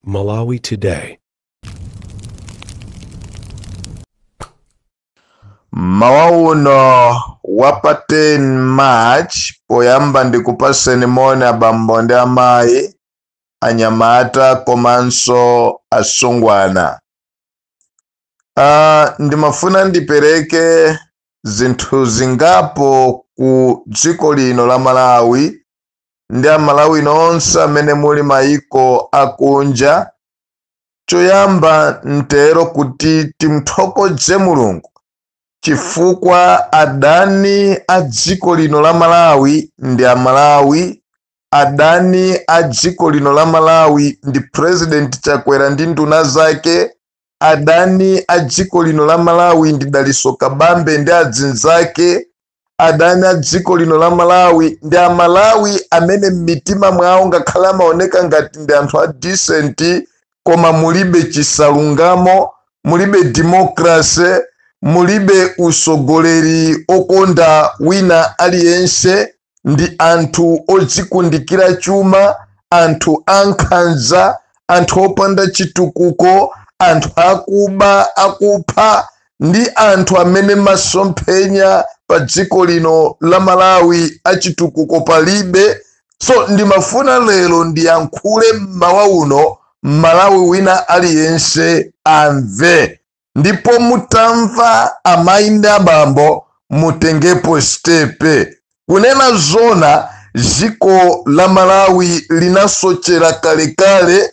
Malawi Today. Mmawa uno wa pa 10 March, poyamba ndikupaseni moni abambo ndi amayi, anyamata komanso asungwana. Ndimafuna ndipereke zinthu zingapo ku dziko lino la Malawi ndi Amalawi nonse amene muli mayiko akunja. Choyamba ntero kuti timthokoze Mulungu chifukwa adani a dziko lino la Malawi ndi Amalawi, adani a dziko lino la Malawi ndi President Chakwera ndi nduna zake, adani a dziko lino la Malawi ndi Dalitso Kabambe ndi adzinzake, adani a dziko lino la Malawi ndi Amalawi amene m'mitima mwawo ngakhale amaoneka ngati ndi anthu a decent, koma mulibe chisalungamo, mulibe democracy, mulibe usogoleri okonda wina aliyense, ndi anthu odzikundikira chuma, anthu ankhanza, anthu opanda chitukuko, anthu akuba, akupha, ndi anthu amene masomphenya pa dziko lino la Malawi achitukuko palibe. So ndimafuna lero ndiyankhule mmawa uno, Malawi wina aliyense amve, ndipo mutamva amayi ndi abambo mutengepo step. Kunena zona, dziko la Malawi linasochera kalekale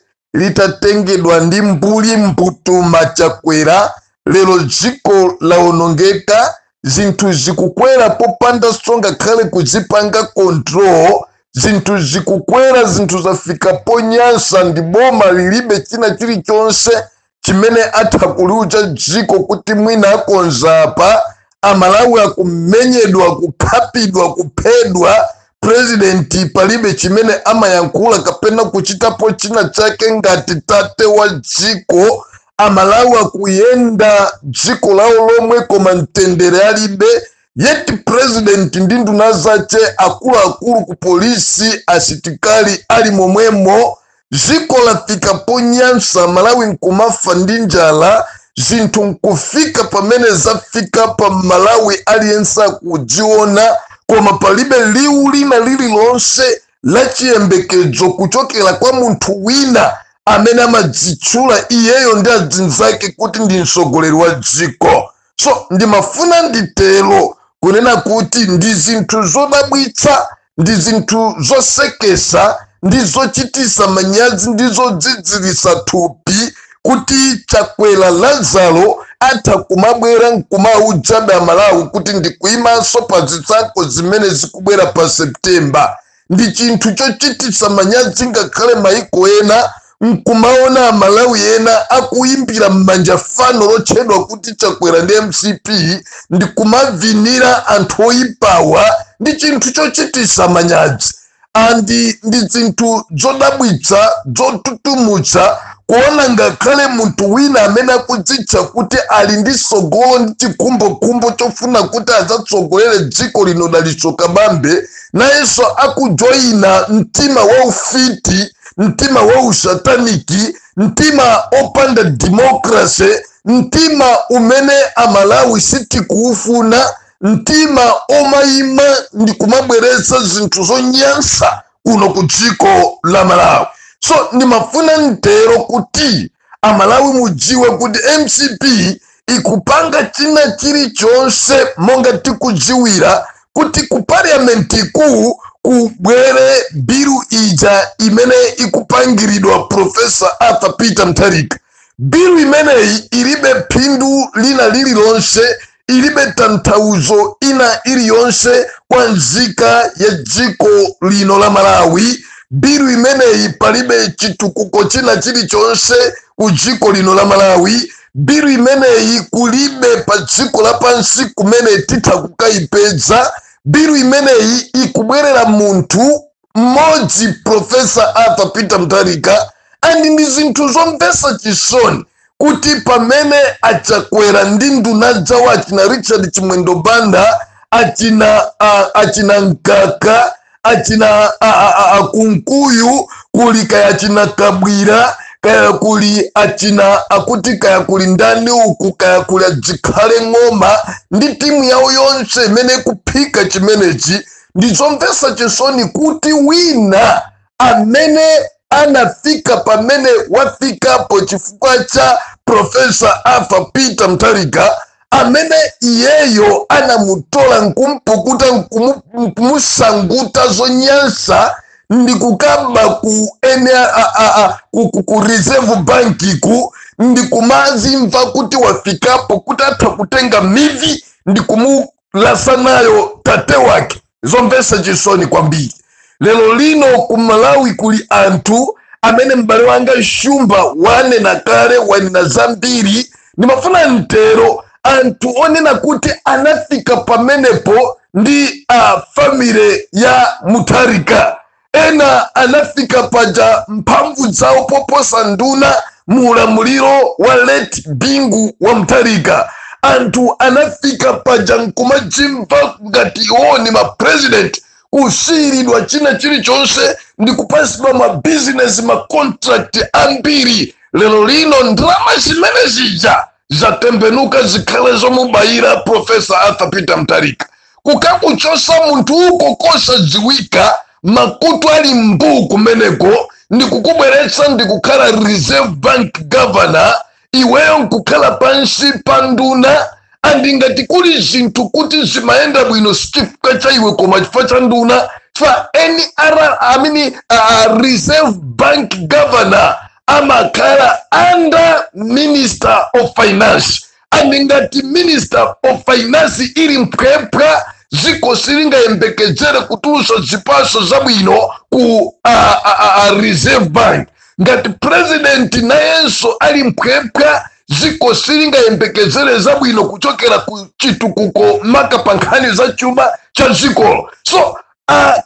litatengedwa ndi mbuli mbutuma Chakwera. Lero dziko lawonongeka, zinthu zikukwera popandanso ngakhale kuzipanga control, zinthu zikukwera, zinthu zafika ponyansa, ndi boma lilibe china chilichonse chimene atha kuliuza dziko kuti mwina akonza apa. Amalawi akumenyedwa, kukhapidwa, kuphedwa, president palibe chimene amayankhula kapena kuchitapo china chake ngati tate wa dziko. Amalawi akuyenda dziko lawo lomwe koma mtendere alibe, yet president ndi nduna zace akuluakulu ku polisi, asitikali ali momwemo. Dziko lafika ponyansa, Malawi nkumafa ndi njala, zinthu nkufika pamene zafika pa Malawi aliyense akudziona, koma palibe liwu lina lililonse la chiyembekezo kuchokera kwa munthu wina amene amadzitchula iyeyo ndi adzinzake kuti ndi mtsogoleri wa dziko. So ndimafuna nditero kunena kuti ndi zinthu zodabwitsa, ndi zinthu zosekesa, ndi zochitisa manyazi, ndi zodzidzirisa thupi kuti Chakwera Lazaro atha kumabwera nkumauzabe Amalawi kuti ndikuyimanso pa zisankho zimene zikubwera pa September. Ndi chinthu chochitisa manyazi ngakhale maiko ena nkumaona Amalawi ena akuyimbira m'manja fano lotchedwa kuti Chakwera ndi MCP ndi kumavinira anthu oyipawa. Ndi chinthu chochitisa manyazi and ndi zinthu zodabwitsa, zotutumutsa kuona ngakhale munthu wina amene akudzitcha kuti ali ndi sogolo ndi chikhumbokhumbo chofuna kuti adzatsogolere dziko lino, Dalitso Kabambe, nayenso akujoyina mtima wa ufiti, mtima wa usataniki, mtima opanda democracy, mtima umene Amalawi sitikuufuna, mtima omayima ndi kumabweretsa zinthu zonyansa kuno ku dziko la Malawi. So ndimafuna ntero kuti Amalawi mudziwe kuti MCP ikupanga china chilichonse monga tikudziwira kuti ku parliament ku kubwere bill ija imene ikupangiridwa Professor Arthur Peter Mutharika. Bill imeneyi ilibe phindu lina lililonse, ilibe tanthauzo ina iliyonse kwa nzika ya dziko lino la Malawi. Bill imeneyi palibe chitukuko china chilichonse ku dziko lino la Malawi. Bill imeneyi kulibe pa dziko lapansi kumene titha kukayipeza. Bill imeneyi ikubwerera munthu mmodzi, Professor Arthur Peter Mutharika. And ndi zinthu zomvetsa chisoni kuti pamene Achakwera ndi nduna zawo, achina Richard Chimwendo Banda, achina Mkaka, achina Kunkuyu, kuli kaya achina Kabwira, Kaya kuli achina akuti, kaya kuli ndani uku, kaya kuli ajikhale ng'oma ndi timu yawo yonse imene kuphika chimenechi. Ndizomvetsa chisoni kuti wina amene anafika pamene wafikapo chifukwa cha Professor Arthur Peter Mutharika, amene iyeyo anamutola nkumpukuta, nkumusanguta zonyansa ndi kukaba ku, ku Reserve Bank ku, ndi kumazimva kuti wafikapo kuti atha kutenga mivi ndi kumulasa nayo tate wake. Zomvetsa chisoni kwambiri. Lero lino ku Malawi kuli anthu amene m'bale wanga Shumba wanena kale, wanena zambiri. Ndimafuna mtero anthu onena kuti anafika pamenepo ndi family ya Mutharika. Ena anafika paja mphamvu zawo poposa nduna mu ulamuliro wa late Bingu wa Mutharika. Anthu anafika paja nkumadzimva ngati iwo ni mapresident, kusiyiridwa china chilichonse ndi kupasidwa mabizinesi, macontract ambiri. Lero lino ndalama zimene zija zatembenuka zikhale zomubayira Professor Arthur Peter Mutharika. Kukakuchosa munthu uko kosadziwika, makutu ali mbuu kumeneko, ndi kukubweretsa ndi kukhala Reserve Bank governor, iweyo nkukhala pansi pa nduna. And ngati kuli zinthu kuti zimayenda bwino, sichifukwa cha iwe koma chifukwa cha nduna. Chifukwa NR, I mean, Reserve Bank governor amakhala under Minister of Finance, and ngati Minister of Finance ili mphwemphwa, dziko silingayembekezere kutulusa zipaso zabwino ku Reserve Bank. Ngati president nayenso ali mphwemphwa, dziko silingayembekezere zabwino kuchokera ku chitukuko, maka pa nkhani za chuma cha dzikolo. So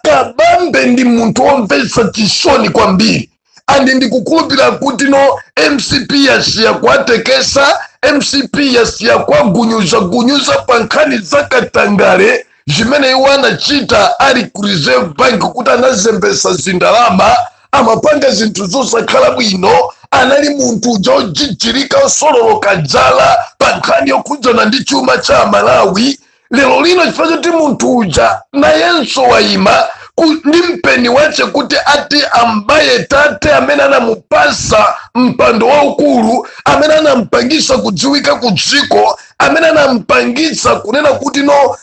Kabambe ndi munthu womvetsa chisoni kwambiri, and ndikukhulupirira kuti no, MCP yasiya kuwatekesa, MCP yasiya kuwagunyuza gunyuza pa nkhani za katangale zimene iwo anachita ali ku Reserve Bank, kuti anazembesa zindalama, amapanga zinthu zosakhala bwino. Anali munthu uja ojijirika, osololoka dzala pa nkhani yokhudzana ndi chuma cha Malawi. Lero lino chifukwa choti munthu uja nayenso wayima ndi mpeni wace kuti ati ambaye tate amene anamupasa mpando waukulu, amene anampangisa kudziwika ku dziko, amene anampangisa kunena kuti no,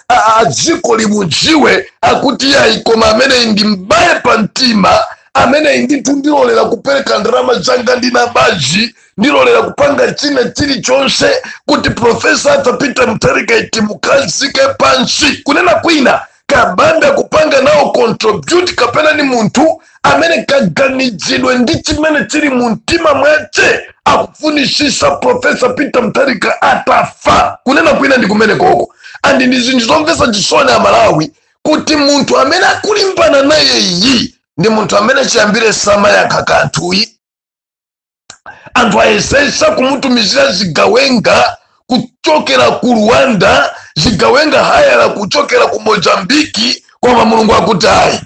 dziko limudziwe, akuti yayi, koma amene ndi mbaye pa mtima, amene ndithu ndilolera kupereka ndalama zanga ndinabazi, ndilolera kupanga china chilichonse kuti Professor Arthur Peter Mutharika timukhazike pansi. Kunena kwina, Kabambe kupanga nawo contribute, kapena ni munthu amene kaganizidwe ndi chimene chili mu mtima mwace akufunisisa Professor Peter Mutharika atafa. Kunena kwina ndi kumene koko. And ndi zinthu zomvetsa chisoni Amalawi kuti munthu amene akulimbana naye iyi ndi munthu amene chiyambire samayankha kanthuyi. Anthu ayesesa kumutumizira zigawenga kuchokera ku Rwanda, zigawenga hayala kuchokera ku Mozambiki, koma Mulungu akuti ayi.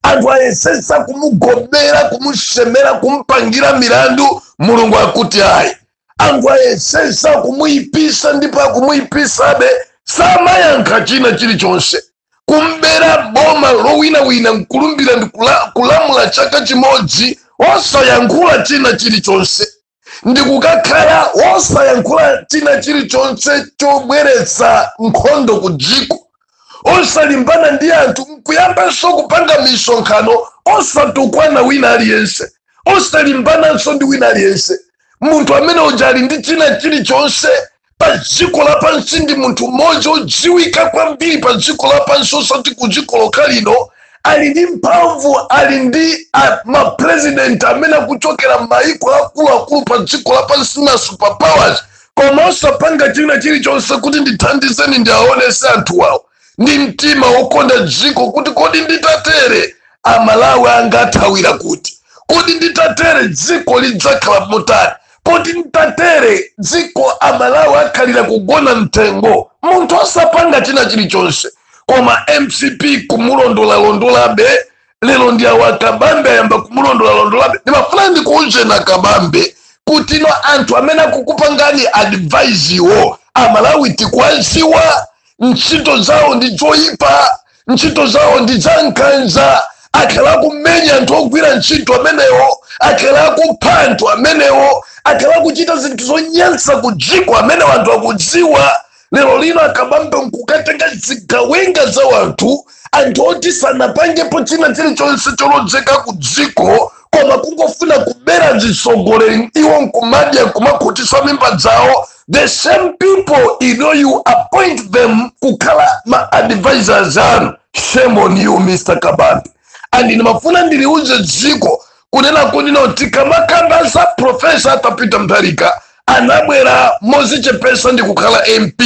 Anthu ayesesa kumugobera, kumusemera, kumpangira milandu, Mulungu akuti ayi. Anthu ayesesa kumuyipisa ndipo akumuyipisabe, samayankha china chilichonse. Kumbera boma lowinawina, nkulumbira ndi kulamula chaka chimodzi osayankhula china chilichonse, ndi kukakhala osayankhula china chilichonse chobweretsa nkhondo ku dziko, osalimbana ndi anthu, nkuyambanso kupanga misonkhano osatukwana wina aliyense, osalimbananso ndi wina aliyense. Munthu amene uja ali ndi china chilichonse pa dziko lapansi, ndi munthu mmodzi odziwika kwambiri pa dziko lapansi, osati ku dziko lokha lino. Ali ndi mphamvu, ali ndi mapresident amene akuchokera m'mayiko akuluakulu pa dziko lapansi, ma superpowers, koma osapanga china chilichonse kuti ndithandizeni ndiaonese anthu awo ndi mtima wokonda dziko kuti kodi nditatere Amalawi angathawira kuti? Kodi nditatere dziko lidzakhala motani? Poti nditatere dziko Amalawi akhalira kugona mtengo. Munthu osapanga china chilichonse, koma MCP kumulondolalondolabe. Lero ndi awa Kabambe ayamba kumulondolalondolabe. Ndimafuna ndikuuzeni Kabambe. Kuti no, anthu amene akukupangani advise wo, Amalawi tikwaziwa, ntchito zawo ndi zoyipa, ntchito zawo ndi zankhanza. Akhala akumenya anthu ogwira ntchito amenewo, akhala akupha anthu amenewo, akhala akuchita zinthu zonyansa ku dziko amenewo, anthu akudziwa. Lero lino Akabambe nkukatenga zigawenga za wanthu, anthu oti sanapangepo china chilichonse cholodzeka ku dziko, koma kungofuna kubera zisogoleri, iwo nkumadya, nkumakhutisa mimba zawo. The same people, you appoint them kukhala ma advisors anu. Shame on you, Mr Kabambe. And ndimafuna ndiliuze dziko kunena kuti no, tikamakamba za Professor Arthur Peter Mutharika, anabwera mozichepesa ndi kukhala MP.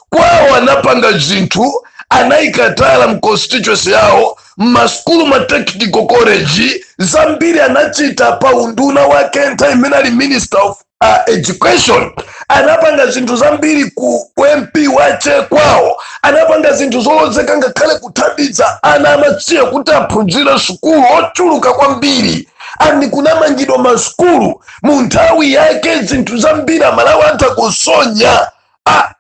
Kwawo anapanga zinthu, anayikatala mu constituency yawo, mmasukulu, ma technical college, zambiri anachita pa unduna wake. Nthawi imene ali Minister of Education, anapanga zinthu zambiri ku MP wache kwawo. Anapanga zinthu zolozeka, ngakhale kuthandiza ana amasiye kuti aphunzire sukulu ochuluka kwambiri, and kunamangidwa masukulu mu nthawi yake. Zinthu zambiri Amalawi anthu akusonya.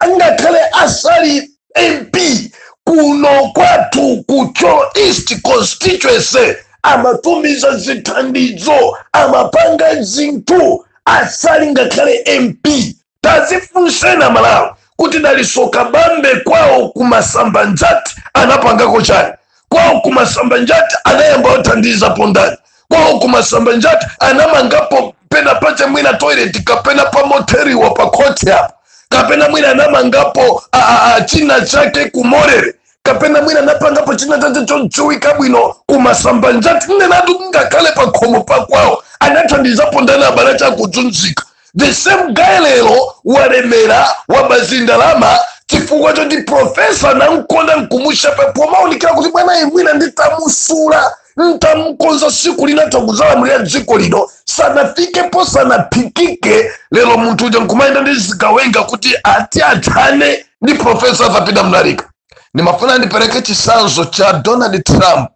Ngakhale asali MP, kuno kwathu ku Thyolo East constituency amatumiza zithandizo, amapanga zinthu asali ngakhale MP. Tazifunsena Malawi kuti Dalitso Kabambe kwawo kumasamba njati anapangako chani? Kwawo kumasamba njati anayamba othandiza pondani? Kwawo kumasamba njati anamangapo pena pache, mwina toilet, kapena pamoteriwa pa khoti apo, kapena mwina anamangapo china chake kumorere, kapena mwina anapangapo china chache chodziwika bwino kumasamba njati? Nnenatu ngakhale pa khomo pakwawo anathandizapo ndani abale chakudzunzika? The same guy lero walemera, wabazindalama chifukwa choti professor namkonda, nkumushepe pomaonekera kuti bwana imwina nditamusula, ntamukonza, siku lina takuzalamulira dziko lino. Sanafikepo, sanaphikike. Lero munthu uja nkumayenda ndi zigawenga kuti ati athane ndi Professor Arthur Peter Mutharika. Ndimafuna ndipereke chitsanzo cha Donald Trump,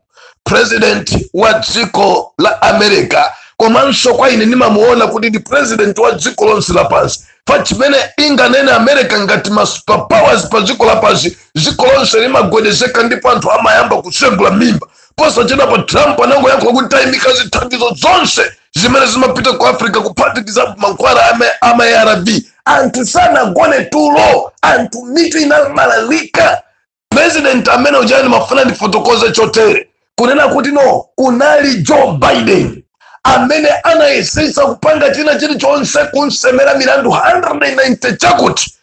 president wa dziko la America. Komanso kwa ine ndimamuona kuti ndi president wa dziko lonse lapansi. Pa chimene inganene America ngati ma superpowers pa dziko lapansi, dziko lonse limagwedezeka ndipo anthu amayamba kusegula mimba. Posachedwa Trump anangoyankhula kuti tayimika zithandizo zonse zimene zimapita ku Africa, kuphatikiza mankhwala ama ARV. Anthu sanagone tulo, anthu mitu inamalalika. President amene ujani, mafuna ndifotokoze chotere kunena kuti no, kunali Joe Biden amene anayesesa kupanga china chilichonse kunsemera milandu 190 chakuti.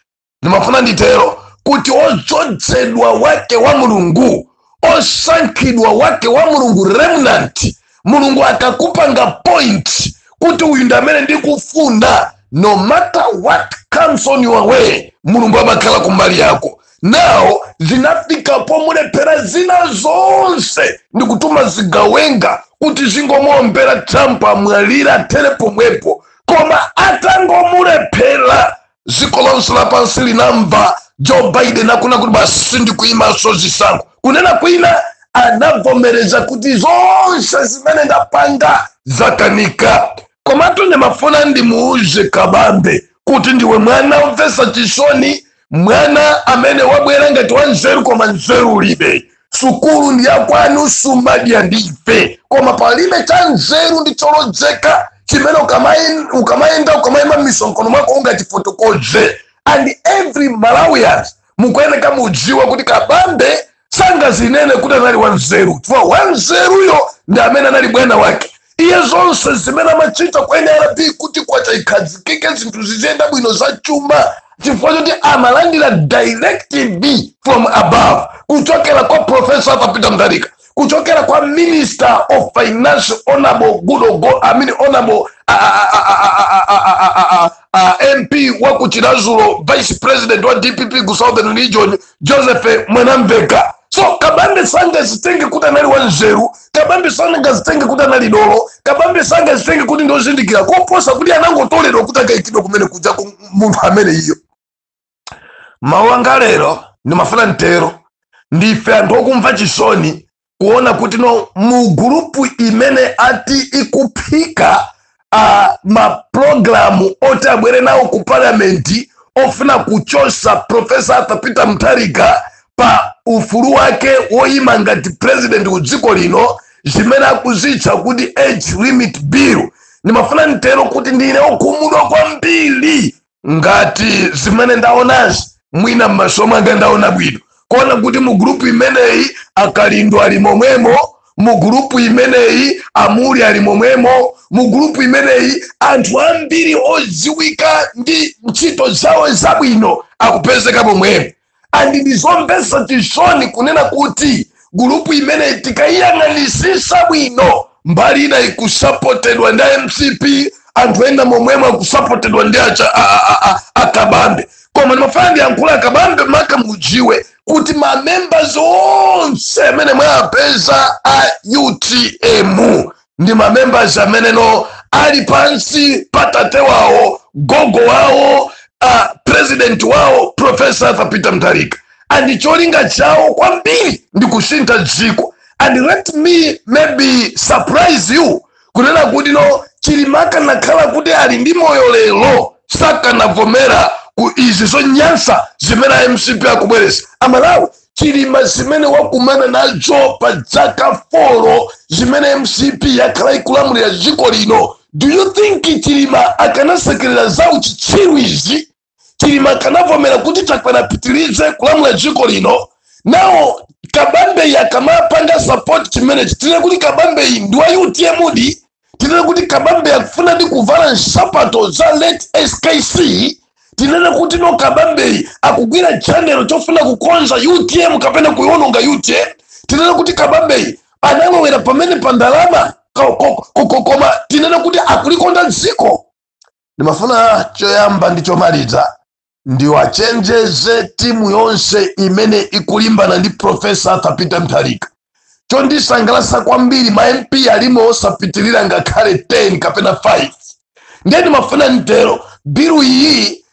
Ndimafuna nditero kuti odzozedwa wake wa Mulungu, osankhidwa wake wa Mulungu, remnant, Mulungu akakupanga point kuti uyu ndi amene ndikufuna, no matter what comes on your way, Mulungu amakhala kumbali yako. Now zinafika pomulephera zina zonse ndikutuma zigawenga kuti zingomuombera Trump, amwalira tere pomwepo. Koma atangomulephera, dziko lonse lapansi linamva Joe Biden akuna kuti basi, ndikuyimanso zisankho. Kunena kwina, anavomereza kuti zonse zimene ndapanga zakanika. Komatu ndimafuna ndimuuze Kabambe kuti ndiwe mwana omvetsa chisoni, mwana amene wabwera ngati wanzeru koma nzeru ulibe. Sukulu ndi yakwanu, sumadya ndife, koma palibe cha nzeru ndi cholodzeka chimene ukamayenda, ukamayima m'misonkhano mwako ungachifotokoze. And every Malawians mukuyeneka mudziwe kuti Kabambe sangazinene kuti anali wanzeru, chifukwa wanzeruyo ndi amene anali bwana wake. Iye zonse zimene amachita ku NRB kuti kwacha ikhazikike, zinthu ziziyenda bwino za chuma, chifukwa choti amalandira directive from above, kuchokera kwa Professor Arthur Peter Mutharika, kuchokera kwa Minister of Finance, Honorable Gudo, I mean, Honorable MP wa ku Chiradzulu, Vice President wa DPP ku Southern Region, Joseph Mwanamveka. So Kabambe sangazitenge kuti anali wanzeru, Kabambe sangazitenge kuti anali dolo, Kabambe sangazitenge kuti ndozindikira koposa kuti anangotoledwa kuti akayikidwa kumene kuja ku munthu amene iyo. Mawu anga lero ndimafuna mtero, ndife anthu okumva chisoni kuona kuti no, mu group imene ati ikuphika Mapulogalamu oti abwere nawo ku Parliament ofuna kuchosa Professor Arthur Peter Mutharika pa ufulu wake woyima ngati president ku dziko lino, zimene akuzitcha kuti age limit bill. Ndimafuna ntero kuti ndine okhumudwa kwambiri ngati zimene ndaonazi mwina m'maso mwanga ndaona bwino, kuona kuti mu group imeneyi Akalindo ali momwemo, mu group imeneyi Amuli ali momwemo, mu group imeneyi anthu ambiri odziwika ndi ntchito zawo zabwino akupezeka momwemo. And ndizomvetsa chisoni kunena kuti group imeneyi, tikayiyang'anisisa bwino, mbali ina ikusapotedwa ndi MCP, anthu ena momwemo akusapotedwa ndi Akabambe. Koma ndimafuna ndiyankhula Akabambe, maka mudziwe kuti ma members onse amene mwapeza a UTM ndi ma members ameneno ali pansi pa tate wawo, gogo wawo, president wawo, Professor Arthur Peter Mutharika, and cholinga chawo kwambiri ndi kusintha dziko. And let me maybe surprise you kunena kuti no, Chilima akanakhala kuti ali ndi moyo lero, sakanavomera ku izi zonyansa zimene MCP akubweresa. Amalawi, Chilima zimene wakumana nazo pa zaka 4 zimene MCP yakhala ikulamulira dziko lino, do you think Chilima akanasekerera zawo chitsiru izi? Chilima akanavomera kuti Chakwera apitirize kulamula dziko lino? Nawo Kabambeyi akamapanga support chimenechi, tinene kuti Kabambeyi ndi wa UTM di? Tinene kuti Kabambe akufuna ndi kuvala nsapato za late SKC? Tinene kuti no, Kabambeyi akugwira channel chofuna kukonza UTM kapena kuiwononga UTM? Tinene kuti Kabambeyi analowera pamene pa ndalama, koma tinene kuti akulikonda dziko? Ndimafuna choyamba ndi chomaliza ndiwachenjeze timu yonse imene ikulimbana ndi Professor Arthur Peter Mutharika. Chondisangalatsa kwambiri, ma MP alimo osapitirira ngakhale 10 kapena 5. Ndiye ndimafuna mtero, bill iyi,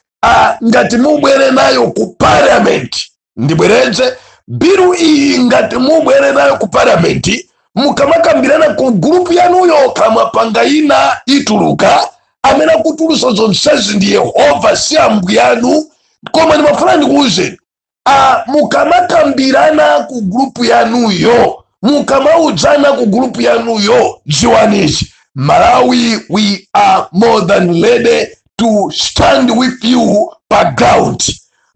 ngati mubwere nayo ku Parliament, ndibwereze, bill iyi ngati mubwere nayo ku Parliament, mukamakambirana ku group yanuyo, kamwapanga ina ituluka. Amene akutulusa zonsezi ndi Yehova, si ambuyanu. Koma ndimafuna ndikuwuzeni, mukamakambirana ku group yanuyo, mukamaudzana ku group yanuyo, dziwanichi: Malawi, we are more than ready to stand with you pa ground.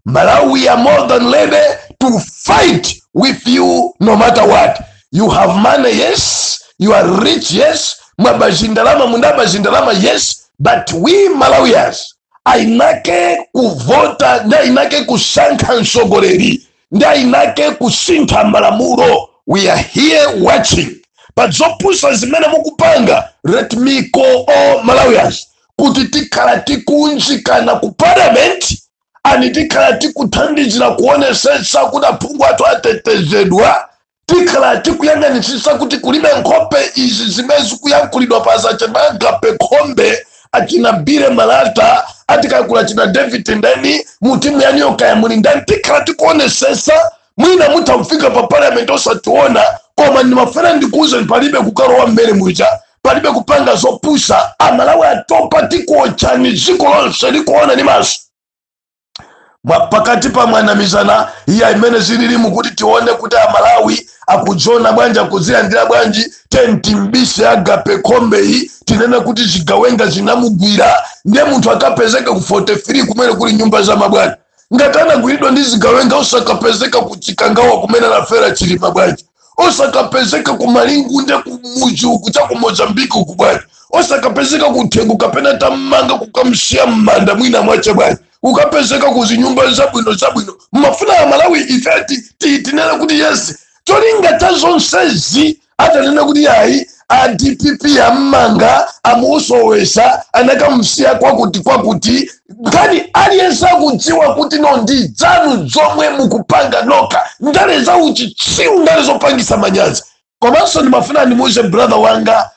Malawi, we are more than ready to fight with you no matter what. You have money, yes. You are rich, yes. Mwabazindalama, mundabazindalama, yes. But we Malawians ainake kuvota ndi ainake kusankha mtsogoleri ndi ainake kusintha malamulo. We are here watching pa zopusa zimene mukupanga. Let me call all Malawians kuti tikhala tikunjikana ku Parliament and tikhala tikuthandizira kuonesetsa kuti aphungu athu atetezedwa. Tikhala tikuyang'anisisa kuti kulibe nkhope izi zimene zikuyankhulidwa pa zachanagape khombe, achina Billy Malata, atikakula achina David ndani, mu timu yaniyo kaya muli ndani. Tikhala tikuonesesa, mwina mutha kufika pa Parliament osationa. Koma ndimafuna ndikuuze, palibe kukalowa mmene muja, palibe kupanga zopusa. Amalawi atopa, tikuotchani dziko lonse likuona ni maso. Pakati pa mwanamizana iya imene zililimu kuti tione kuti Amalawi akudziona bwanji, akuzilandira bwanji. Tentimbise Agape Khombeyi, tinene kuti zigawenga zinamugwira. Ndiye munthu akapezeka ku 43 kumene kuli nyumba za mabwana. Ngati anagwiridwa ndi zigawenga, osakapezeka ku Chikangawa kumene anafera Chilima bwanji? Osakapezeka ku Malingunde, ku muji uku cha ku Mozambiki uku bwanji? Osakapezeka kuthengo kapena tammanga kukamsiya m'manda mwina mwache bwanji? Ukapezeka ku zinyumba zabwino zabwino. Mmafuna Amalawi ife tinene kuti yes, cholinga cha zonsezi atanena kuti ayi, a DPP ammanga, amusowesa, anakamsiya kwakuti kwakuti. Nkhani aliyense akudziwa kuti no, ndi dzanu zomwe mukupanga nokha, ndale za uchitsiru, ndale zopangisa manyazi. Komanso ndimafuna ndimuuze brother wanga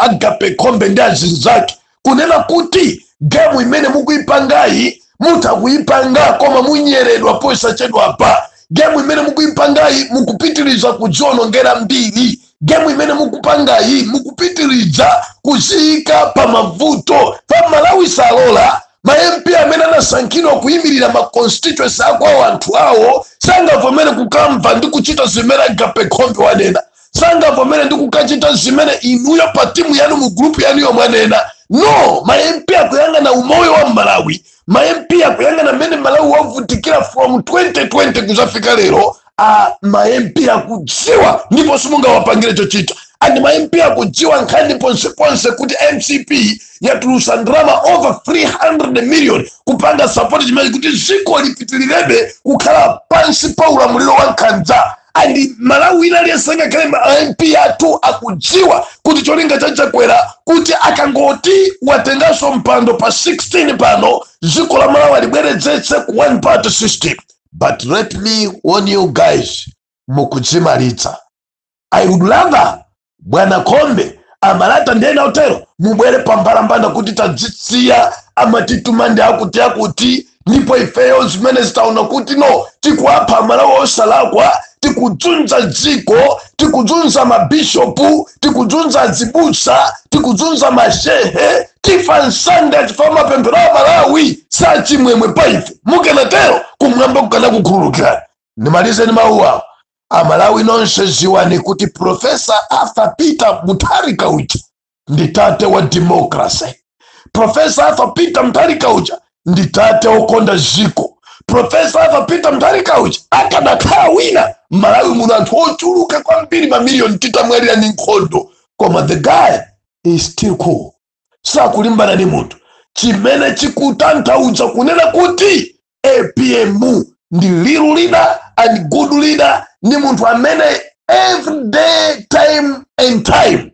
Agape Khombe ndi azinzake kunena kuti game imene mukuipangayi mutha kuipanga, koma munyeredwa posachedwa pa. Game imene mukuipangayi, mukupitiriza kudzionongera mbiri. Game imene mukupangayi, mukupitiriza kuziyika pa mavuto pa Malawi. Salola ma MP amene anasankhidwa kuyimirira ma constituency akwawo, anthu awo, sangavomere kukamva ndi kuchita zimene Agape Khombe wanena, sangavomere ndi kukachita zimene inuyo pa timu yanu, mu group yanu yomwe anena. No, ma MP akuyang'ana umoyo wa Malawi. Ma MP akuyang'ana mmene Malawi wavutikira from 2020 kuzafika lero. A ma MP akudziwa ndipo simungawapangire chochita. And ma MP akudziwa nkhani ponseponse kuti MCP yatulusa ndalama over 300 million kupanga support chimene kuti dziko lipitilirebe kukhala pansi pa ulamuliro wa nkhanza. And Malawi ina aliyense, ngakhale ma MP athu, akudziwa kuti cholinga cha Chakwera kuti akangoti watenganso mpando pa 16 pano, dziko la Malawi libweredzetse ku one party system. But let me warn you guys, mukudzimalitsa. I would rather bwana Khombe, amalata ndiyena otero, mubwere pambalambanda kuti tadzitsiya, amatituma ndi akuti akuti, ndipo ifeyo zimene zitaona kuti no, tikuapha Amalawi osalakwa, tikudzunza dziko, tikudzunza mabishopu, tikudzunza azibusa, tikuzunza mashehe, tifa msanga chifukwa mapemphero a Malawi sachimwemwe pa ife. Mukanatero, kumwamba kukana kukhululukirani. Ndimalize ndi mawu awo. Amalawi nonse, ziwani kuti Professor Arthur Peter Mutharika uja ndi tate wa democracy. Professor Arthur Peter Mutharika uja ndi tate wokonda ziko. Professor Arthur Peter Mutharika uja akanakhala wina, Malawi muno anthu ochuluka kwambiri, mamiliyoni, titamwalira ndi nkhondo. Koma the guy is still cool, sakulimbana ndi munthu, chimene chikutanthauza kunena kuti APM ndi real leader and good leader. Ndi munthu amene every day, time and time,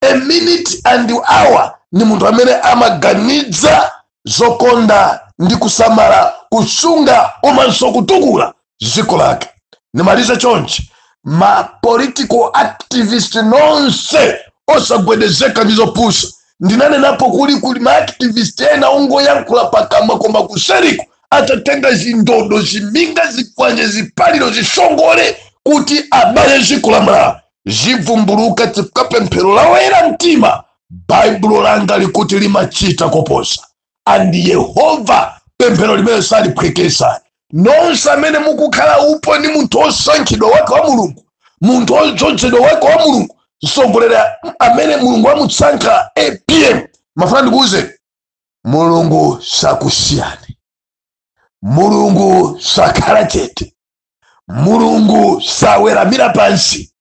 a minute and hour, ndi munthu amene amaganiza zokonda ndi kusamala, kusunga komanso kutukula dziko lake. Nimalize chonchi: ma political activist nonse, osagwedezeka ndi zopusa. Ndinanenapo kuli ma activist ena ongoyankhula pakamwa, koma kuseriko atatenga zindodo, ziminga, zikwanje, zipaliro, zishongole kuti abale dziko la Malawi. Zivumbuluka chifukwa pemphero la woyera mtima, Baibulo langa likuti, limachita koposa. And Yehova pemphero limene saliphwekesa. Nonse amene mukukhala upo ndi munthu osankhidwa wake wa Mulungu, munthu odzozedwa wake wa Mulungu, mtsogoleri amene Mulungu amutsankha, APM, mafuna ndikuuze, Mulungu sakusiyani, Mulungu sakhala chete, Mulungu saweramira pansi,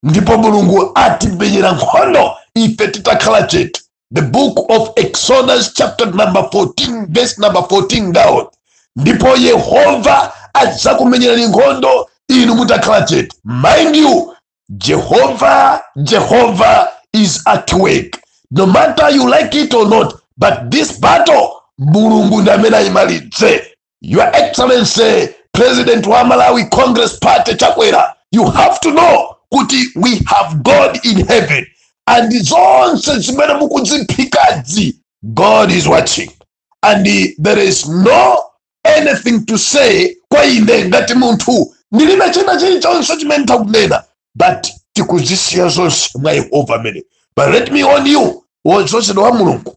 ndipo Mulungu atimenyera nkhondo ife titakhala chete. The Book of Exodus, chapter number 14, verse number 14 down: "Ndipo Yehova adzakumenyerani nkhondo inu mutakhala chete." Mind you, Jehovah, Jehovah is at work, no matter you like it or not. But this battle, Mulungu ndi amene ayimalize. Your Excellency, President wa Malawi Congress Party, Chakwera, you have to know kuti we have God in heaven, and zonse zimene mukudziphikazi, God is watching, and there is no anything to say kwa ine ngati munthu. Ndilibe china chilichonse chimene ntakunena, but tikuzisiya zonse mwa Yehova amene. But let me warn you, wodzozedwa wa Mulungu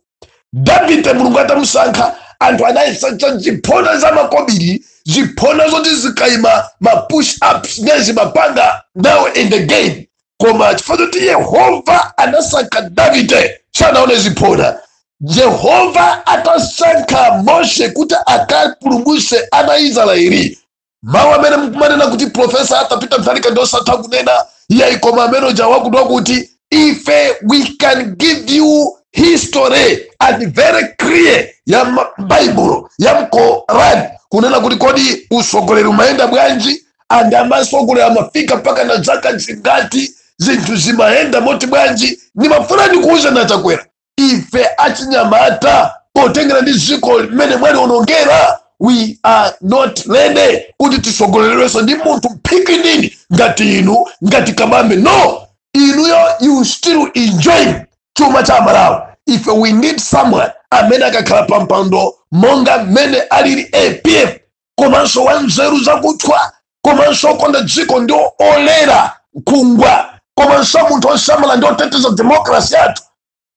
Davide, Mulungu atamusankha, anthu anayisacha ziphona za makobiri, ziphona zoti zikayima ma push ups nezimapanga now and again. Koma chifukwa choti Yehova anasankha Davide, sanaone ziphona. Yehova atasankha Moshe kuti akapulumutse ana Israeli, mawu amene mukumanena kuti Professor atapita Mtharika ndosatha kunena iyayi, koma amene uja wakuti wakuti, ife we can give you history and very clear ya Baibulo, ya mKoran, kunena kuti kodi usogoleri umayenda bwanji, and amasogolera amafika mpaka na zaka zingati, zinthu zimayenda moti bwanji. Ndimafuna ndikuuze naChakwera, ife achinyamata, potengera ndi dziko limene mwalionongera, we are not ready kuti tisogoleredwenso ndi munthu mphikinini ngati inu, ngati Kabambe. No, inuyo you still enjoying chuma cha Malawi. Ife we need someone amene akakhala pampando monga mmene alili APM, komanso wanzeru zakuthwa, komanso okonda dziko ndi olera khungwa. Komanso munthu osamala ndi oteteza democracy yathu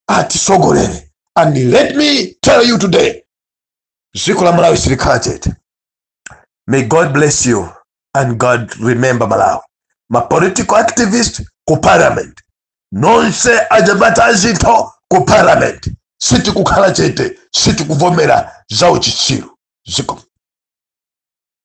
atisogolere. And let me tell you today, dziko la Malawi silikhala chete. May God bless you and God remember Malawi. Ma political activist ku parliament, nonse anyamata azintho ku parliament, sitikukhala chete, sitikuvomera za uchitsiru. Ziko.